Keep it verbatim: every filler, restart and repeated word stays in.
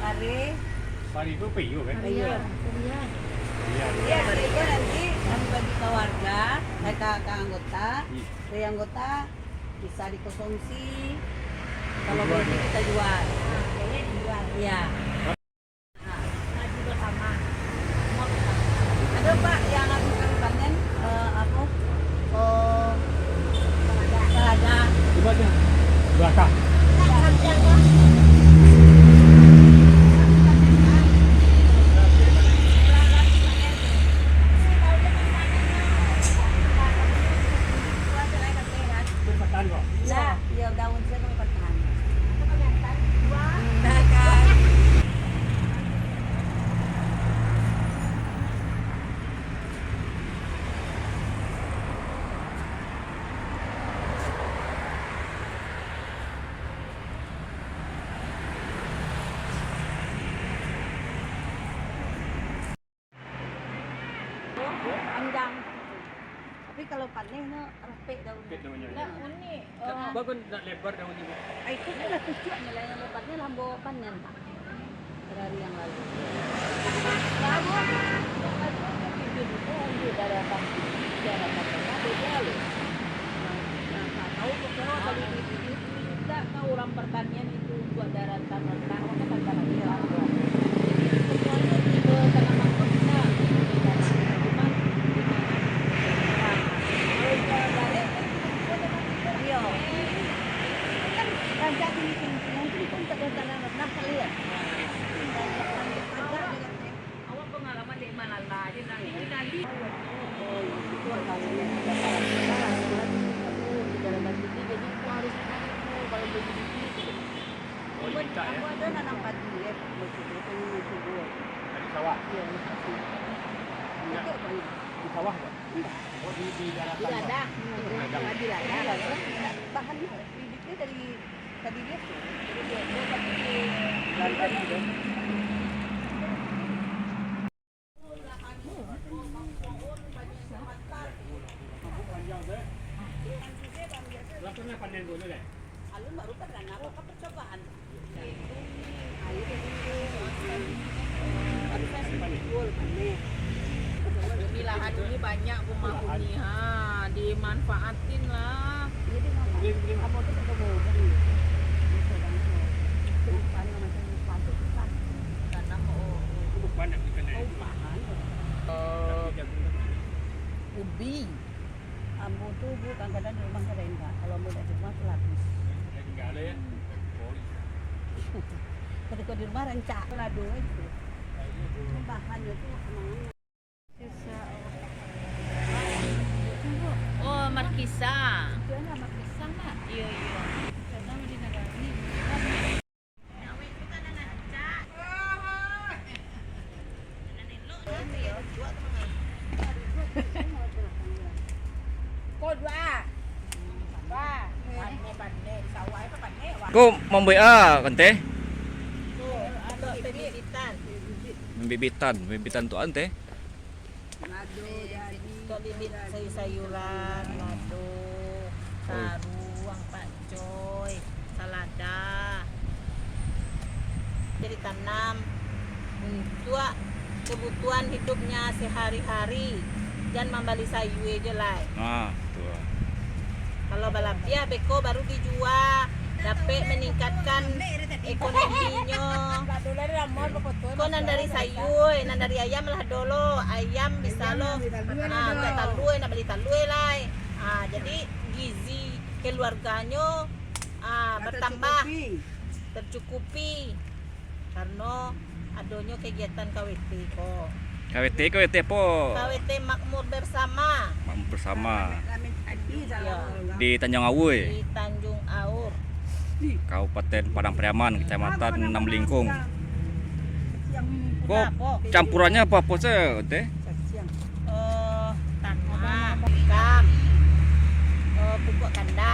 Pari. Pari tu peyuh, kan? Iya. Iya. Iya, pari tu nanti kami bagi ke warga, eh, ke, ke anggota. Hmm. Dari anggota bisa dikonsumsi. Kalau belum, kita jual. Iya. Nah, juga sama. Ada, Pak, yang habis kami panen, eh, apa? Oh, selada. Di mana? Belakang. Iya, iya, daun saya kami patahan. Nah, kan. Panjang. Tapi kalau paneh no, rapek daun. Rapek daunnyo. Nak unik. Nak, oh, bagus nak lebar daunnyo. Ah, itu kan lah pucuaknyo lah, yang lebarnyo lah ambo panen, Pak. Pada hari yang lalu. Lalu, yang lalu, itu juga, oh, iya, daratan. Daratan, daratan, beda loh. Nah, nah, tahu kok, kalau tadi di, di, di, tak tahu orang pertanian itu buat daratan. Awak pengalaman dek Malala je, nangis sekali. Oh, itu agaknya. Kalau beli biji, Oh, dimintak, ya? Aku ada nanam padi, ya, Pak. Mau coba, pengen mau coba. Padi sawah? Iya, di sawah. Enggak. Betul, Pak. Di sawah, Pak? Enggak. Oh, di, di daratan, Pak? Di ladang. Di ladang. Di ladang. Bahannya, bibitnya dari, dari biasa. Dari biasa, tapi di ladang itu. Uni lahan uni banyak rumah uni, ha, dimanfaatin lah. Tanah, oh, oh. Eh, ubi. Ambo tu, Bu, kadang-kadang di rumah kada indak. Kalau ambo indak di rumah tu, habis. Ketika di rumah, rancak. Lado itu. Bahannyo tu, emang. Oh, markisa. Itu anak markisa, Mak. Iyo, iyo. Karena di negara ni. Ko mambuek a, Kante? Mambibitan, mambibitan tu, Kante. Lado, jadi, untuk bibit sayur-sayuran, lado, taruang, pakcoy, salada. Jadi tanam untuak kebutuhan hidupnya sehari-hari. Jan mambali sayur je lai. Ah, betul. Kalau balabiah beko baru dijua, dapek maningkatkan ekonominyo. Ko nan dari sayur, nan dari ayam lah dolo. Ayam bisa lo, ah, talua, nak bali talua lai. Ah, jadi gizi keluarganyo, ah, bertambah, tercukupi. Karano adonyo kegiatan K W T ko. K W T, K W T apo? K W T Makmur Bersama. Makmur Bersama. Iyo. Di Tanjung Aur. Di Tanjung Aur. Kabupaten Padang Pariaman, Kecamatan Enam Lingkung. Ko campurannya apo-apo sajo, Teh? Eh, tanah, gam, eh, pupuk kandang.